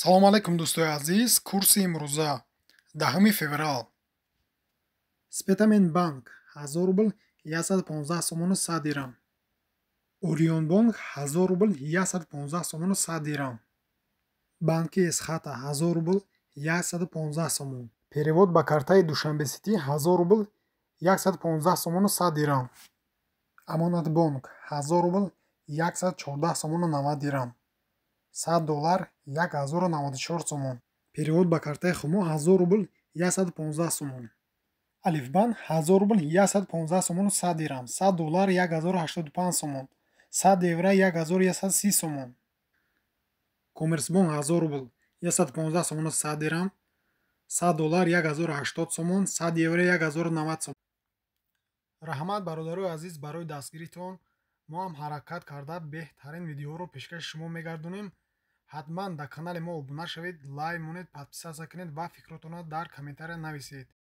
Салому алайкум, дӯстои азиз. Курси имрӯза, 10 феврал. Спитамен банк: 1000 рубл 115 сомону 100 дирам. Орионбонк: 1000 рубл 115 сомону 100 дирам. Банки Эсхата: 1000 рубл 115 сомон. Перевод ба картаи Душанбе Ситӣ: 1000 рубл 115 сомону 100 дирам. Амонатбонк: 1000 рубл 114 сомону 90 дирам. 100 доллар 1094 сомон. Перевод ба картаи Хумо: 1000 рубл 115 сомон. Алифбанк: 1000 рубл 115 сомону 100 дирам. 100 доллар 1085 сомон. 100 евро 1130 сомон. Коммерсбонк: 1000 рубл 115 сомону 100 дирам. 100 доллар 1080 сомон. 100 евро 1090 сомон. Раҳмат, бародарои азиз, барои дастгиритон. Мо ҳам ҳаракат карда, беҳтарин видеоҳоро пешкаши шумо мегардонем. Ҳатман дар канали мо обуна шавед, лайк монед, подписаться кунед ва фикротонро дар комментария нависед.